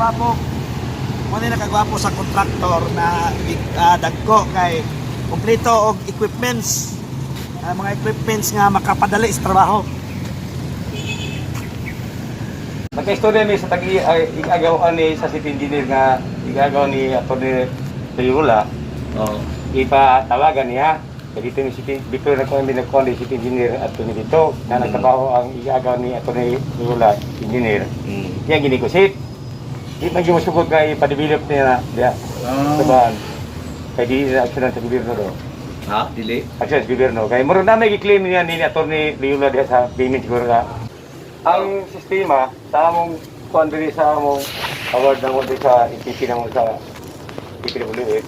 Nakagwapo. Mo ni nakagwapo sa kontraktor na dagko kay kompleto og equipments. Mga equipments nga makapadali sa trabaho. Nagka-istorya mi sa tagi ay igagaw ani sa city engineer nga igagaw ni Atty. Toyola. Ipatawagan niya. Kaya dito ni city before na ko nagkuhan ni city engineer at ni dito na nagtrabaho ang igagaw ni Atty. Toyola engineer. Iya ginegosyate. Di man gyud mosugod nga ipa-develop niya na diya. Sa bahan. Kay di na aksyonan sa gobyerno do. Ha? Dili? Aksyon sa gobyerno. Kay murag na may gi-claim niya ni Atty. Loyola diha sa payment siguro na ang sistema sa among kuan diri sa among award namo diri sa NTP namo sa DPWH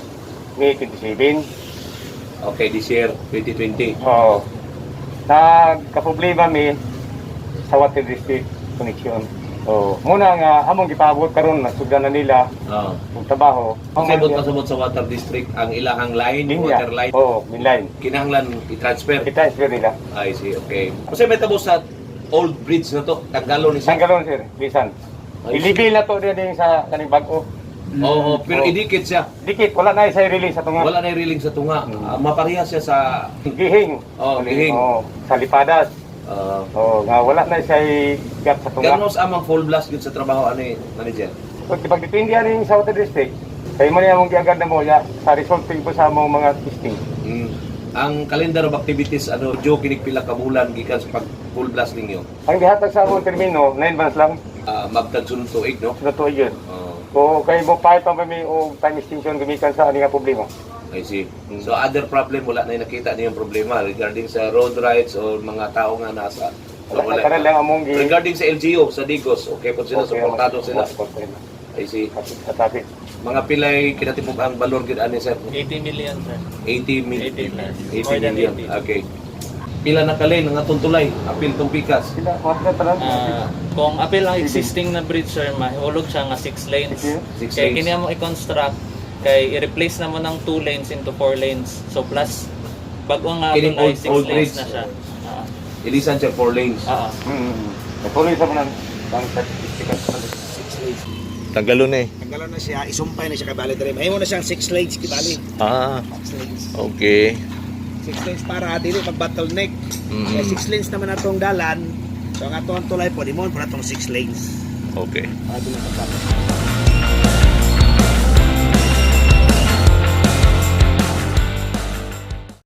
May 27. Okay, this year, 2020. Oo. Nagka-problema mi sa water district connection. So, muna nga among gipaabot karon nasugdan na nila ang trabaho. Kasi bot pasabot sa water district ang ilahang line, Linya. Water line. Oo, main line. Kinahanglan i-transfer. I-transfer nila. I see, okay. Kasi may tabo sa old bridge na to, Tanggalon ni siya. Tanggalon, sir, bisan. I see. Ilibil na to din sa kaning bag-o. Oo, pero Oo. idikit siya. Dikit, wala na sa release sa tunga. Wala na yung railing sa tunga. Mapareha siya sa Gihing. Oo, gihing. Oo, sa lipadas. Oo, nga wala na siya gap sa tunga. Ganos amang full blast yun sa trabaho ano eh, manager. So, pag depende ani sa water district, kay mo niya mong giagad na mo ya, sa resulting po sa among mga testing. Ang calendar of activities ano Joe kinig pila ka bulan gikan sa pag full blast ninyo. Ang gihatag sa among termino, 9 months lang. Magtad sunod tuig, no? Sunod tuig yun. Oh, So, kay mo pa pa mi og time extension gumikan sa ani nga problema. I see. So other problem, wala na yung nakita niyong problema regarding sa road rights or mga tao nga nasa. So, Wala na tanan lang among gi Regarding sa LGU sa Digos, okay po sila, suportado sila. Suportado. I see. Sa traffic. Mga pilay kinatibuk ang balor gid ani, sir? 80 million, sir. 80 million. 80 plus. 80 More than million. 80. Okay. Pila na kalay nga tuntulay, apil tong pikas? Sila, what na tanan? Kung apil ang existing na bridge, sir, mahulog siya nga 6 lanes. Six Kay lanes. kini mo i-construct kay i-replace na mo ng 2 lanes into 4 lanes. So plus bag-o nga Kining tulay, old 6 old lanes bridge. na siya. Ilisan siya 4 lanes. Tuloy sa mga ang certificate. 6 lanes. Tanggalon eh. Tanggalon na siya, isumpay na siya kay bali diri. Mahimo na siyang 6 lanes kibali. 6 lanes. 6 lanes para dili mag bottleneck. Kaya 6 lanes naman atong dalan. So ang atong tulay po, di mo po atong 6 lanes. Okay. Para dili mag bottleneck.